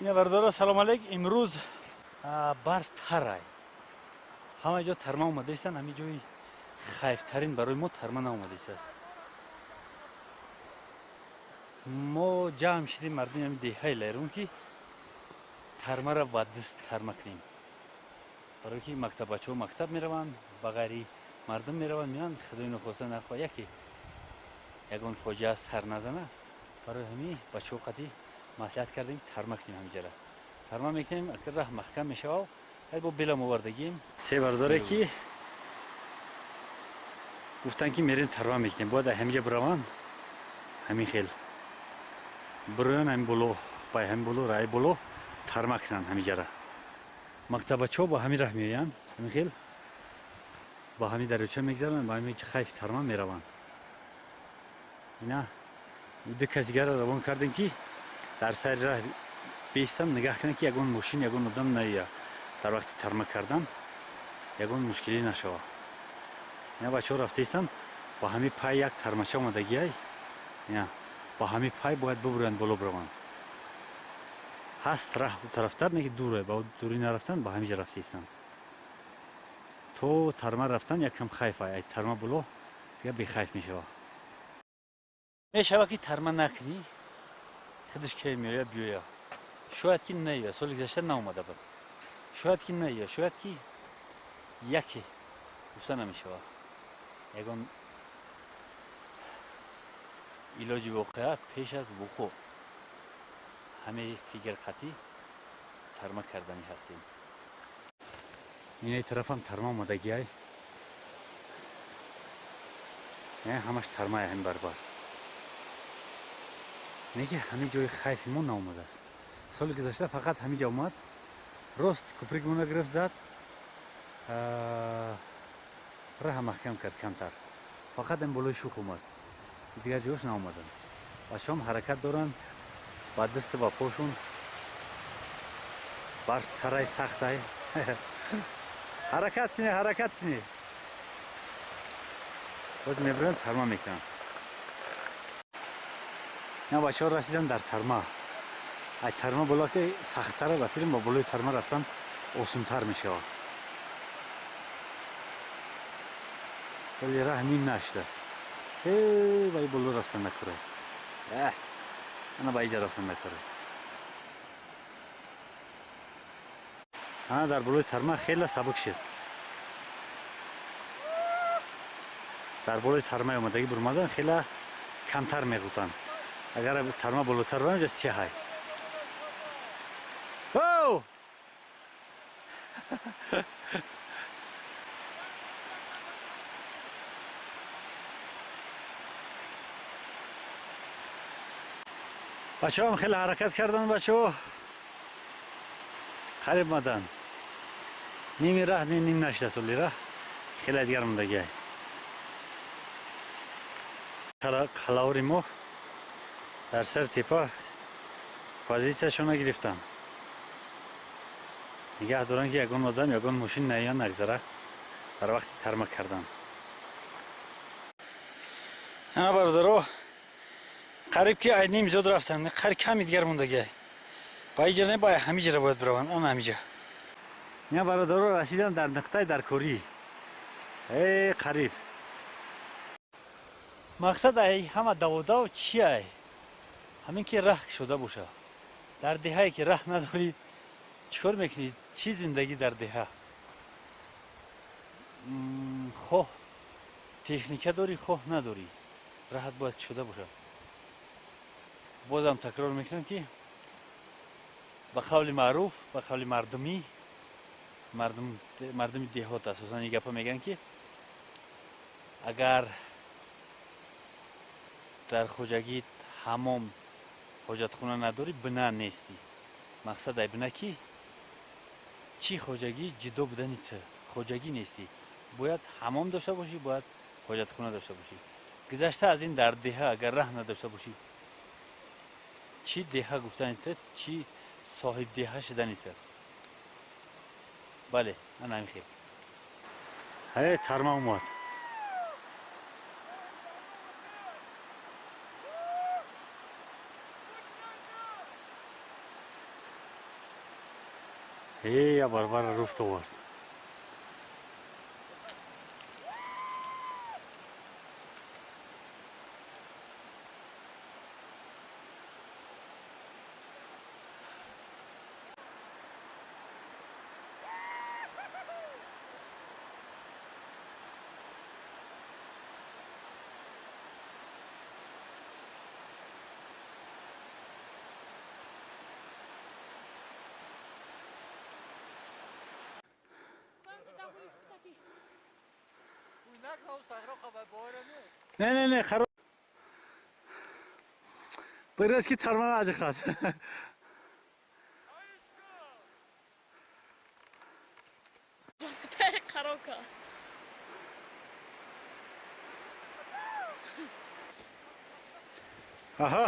Ина бародаро, салом алейк. Имрӯз барф тарай. Ҳама ҷо тарма омадаистанд, ҳамин ҷои хайфтарин барои мо тарма наомадаистад. Мо ҷамъ шидем мардуми ҳамин деҳаи Лайрун ки тармаро ба даст тарма кунем. Барои ки мактаббачаҳо мактаб мераванд, ба ғайри мардум мераванд, меоянд, худои нохоста нахоҳ яке ягон фоҷиа сар назана. Барои ҳамин бачаҳо қатъи маслиҳат кардем тарма кунем ҳаминҷара. Тарма мекунем, акр раҳ маҳкам мешавад. Ай бо белам овардагим. Се бародаре ки гуфтанд ки мерем тарма мекунем, бояд ҳаминҷа бираванд, ҳамин хел бироян ҳамин боло, бай ҳамин боло, раи боло тарма кунанд ҳаминҷара. Мактабачаҳо ба ҳамин раҳ меоянд, ҳамин хел ба ҳамин дарёча мегзаранд, ба ҳамин хайфи тарма мераванд. Ина ду кас дигарро равон кардем ки дар сари раҳ беистанд, нигаҳ кунанд ки ягон мошин, ягон одам наояд. Дар вақти тарма кардан ягон мушкилӣ нашавад. Ина бачаҳо рафтаистанд, ба ҳамин пай як тармача омадагиай. Ина ба ҳамин пай бояд бубуранд, боло бираванд. Ҳаст раҳ тарафтар, не ки дуре, ба дурӣ нарафтанд, ба ҳамин ҷа рафтаистанд. То тарма рафтан якам хайф ай, тарма боло дигар бехайф мешавад. Мешавад ки тарма накунӣ, худаш ке меояд биёяд. Шояд ки наояд, соли гузашта наомада буд. Шояд ки наояд, шояд ки яке гуфта намешавад. Ягон илоҷи воқеа пеш аз вуқӯъ. Ҳамаи фикр қатъӣ тарма карданӣ ҳастем. Инаи тарафам тарма омадагиай. Ҳамаш тармае ҳамин барбар. Не ки ҳамин ҷои хайфи мо наомадааст. Соли гузашта фақат ҳамин ҷо омад, рост куприк мона гирифт зад, раҳа маҳкам кард камтар. Фақат ин болои шух омад, дигар ҷош наомаданд. Бачаҳом ҳаракат доранд, ба дасту ба пошун барф тарай сахтай. Ҳаракат кунӣ, ҳаракат кунӣ. Боз мебуранд, тарма мекунанд. Ина бачаҳо расиданд дар тарма. Ай тарма боло ки сахттара, ба филм ба болои тарма рафтан осонтар мешавад. Вале раҳ ним нашудааст. Ба и боло рафтан накорай. Ана ба иҷа рафтан накорай. Ана дар болои тарма хеле сабук шуд. Дар болои тармаи омадагӣ бурмадан хеле камтар меғутанд. Агар тарма болотар барам, ҷа сиҳай. Оу! Бачаҳом хеле ҳаракат карданд, бачаҳо қариб омаданд. Ними раҳ, ним нашуда соли раҳ, хеле дигар мондагиай. Қалаври мо дар сари тепа позитсияшонро гирифтанд. Нигаҳ доранд ки ягон одам, ягон мошин наояд нагзара дар вақти тарма кардан. Ана бародаро, қариб ки ай ним зиёд рафтанд, қариб ками дигар мондагиай. Ба иҷа не, ба ҳамиҷара бояд бираванд, ана ҳамиҷа. Ина бародаро расиданд дар нуқтаи даркорӣ. Қариб. Мақсад ай ҳама даводав чи ай? Ҳамин ки раҳ шуда бошад. Дар деҳае ки раҳ надорӣ, чӣ кор мекунӣ? Чӣ зиндагӣ дар деҳа? Хоҳ техника дорӣ, хоҳ надорӣ, раҳат бояд шуда бошад. Бозам такрор мекунам ки ба қавли маъруф, ба қавли мардумӣ, мардуми деҳот асосан ин гапа мегӯянд ки агар дар хоҷагӣ ҳамом ҳоҷатхона надорӣ, бина нестӣ. Мақсад ай бина ки чӣ хоҷагӣ ҷидо будани ту, хоҷагӣ нестӣ. Бояд ҳамом дошта бошӣ, бояд ҳоҷатхона дошта бошӣ. Гузашта аз ин дар деҳа агар раҳ надошта бошӣ, чӣ деҳа гуфтани ту, чӣ соҳиб деҳа шудани ту. Бале, ана ҳамин хел. Тарма омад. Я барбара руфт овард. Не, не, не, хароб. Бираш ки тармана аҷихат. Аҳа.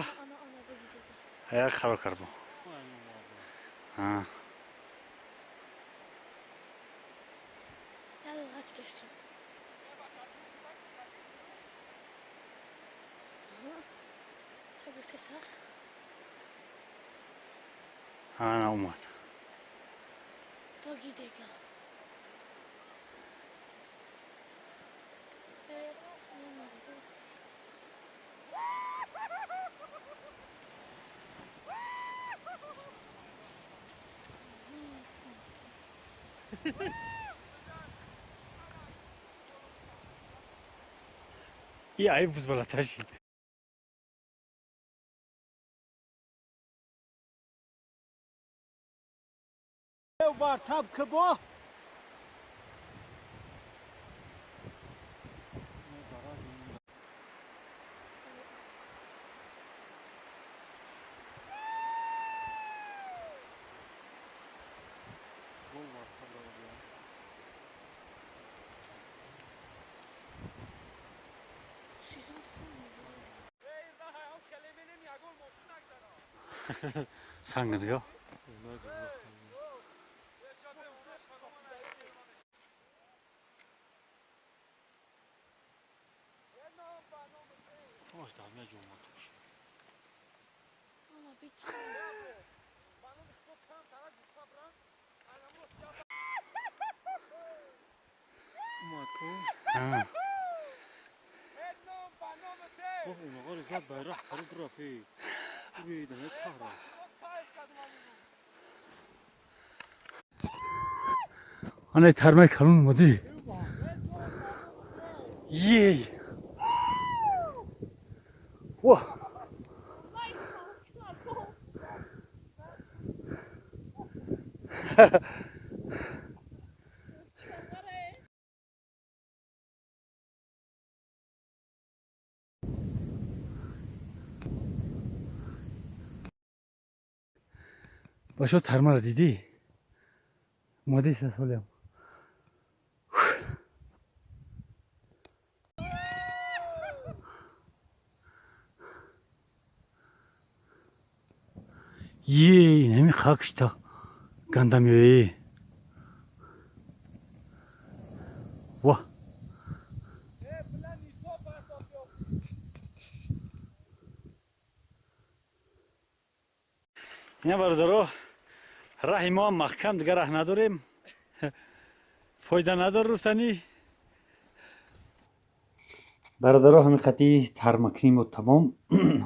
Аяқ харо карбо. А. Ана омад. И ай вузвалаташи. Бар таб кбо. Сангнё. Ана тармай калон моди. Ей. Ва. Башо тармара дидӣ? Моди сасолям. Ей, нами хакшта гандамёи. Ва. Ина бародаро, раҳи мо маҳкам, дигар раҳ надорем. Фойда надор руфтанӣ. Бародаро, ҳамин хати тармакнимо тамом.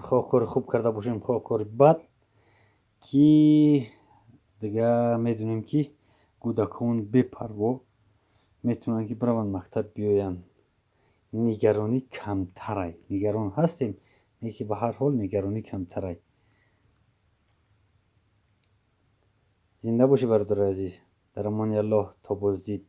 Хоҳ кори хуб карда бошем, хоҳ кори бад, ки дига медонем, ки кӯдакон бепарво метавонанд, ки бираванд мактаб, биёянд. Нигаронӣ камтарай. Нигарон ҳастем, лекин ба ҳар ҳол нигаронӣ камтарай. Зинда бошӣ, бародари азиз. Дар амони Аллоҳ, то боздид.